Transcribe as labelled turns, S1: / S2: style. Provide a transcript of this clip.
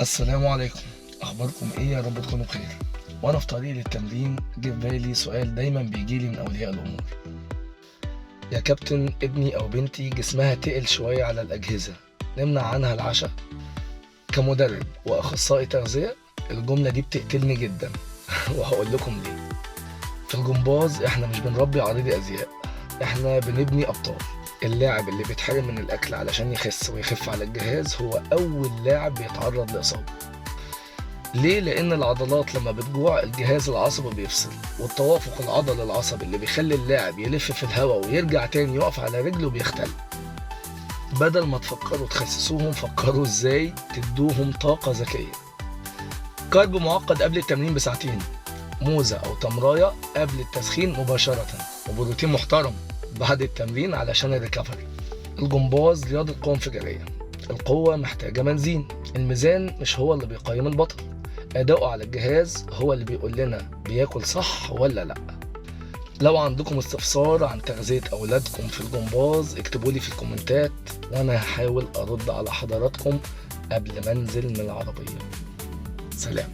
S1: السلام عليكم، اخباركم ايه؟ يا رب تكونوا بخير. وانا في طريقي للتمرين جه في بالي سؤال دايما بيجيلي من اولياء الامور: يا كابتن، ابني او بنتي جسمها تقل شوية على الاجهزه، نمنع عنها العشاء؟ كمدرب واخصائي تغذية الجملة دي بتقتلني جدا، وهقول لكم ليه. في الجمباز احنا مش بنربي عارضي ازياء، احنا بنبني ابطال. اللاعب اللي بيتحرم من الاكل علشان يخس ويخف على الجهاز هو اول لاعب بيتعرض لاصابه. ليه؟ لان العضلات لما بتجوع الجهاز العصبي بيفصل، والتوافق العضلي العصبي اللي بيخلي اللاعب يلف في الهواء ويرجع تاني يقف على رجله بيختل. بدل ما تفكروا تخسسوهم، فكروا ازاي تدوهم طاقة ذكية. carb معقد قبل التمرين بساعتين، موزة أو تمراية قبل التسخين مباشرة، وبروتين محترم بعد التمرين علشان ال recovery. الجمباز رياضة قوة انفجارية، القوة محتاجة بنزين. الميزان مش هو اللي بيقيم البطل، أداؤه على الجهاز هو اللي بيقول لنا بياكل صح ولا لأ. لو عندكم استفسار عن تغذية أولادكم في الجمباز اكتبوا لي في الكومنتات، وأنا هحاول أرد على حضراتكم قبل ما أنزل من العربية. سلام.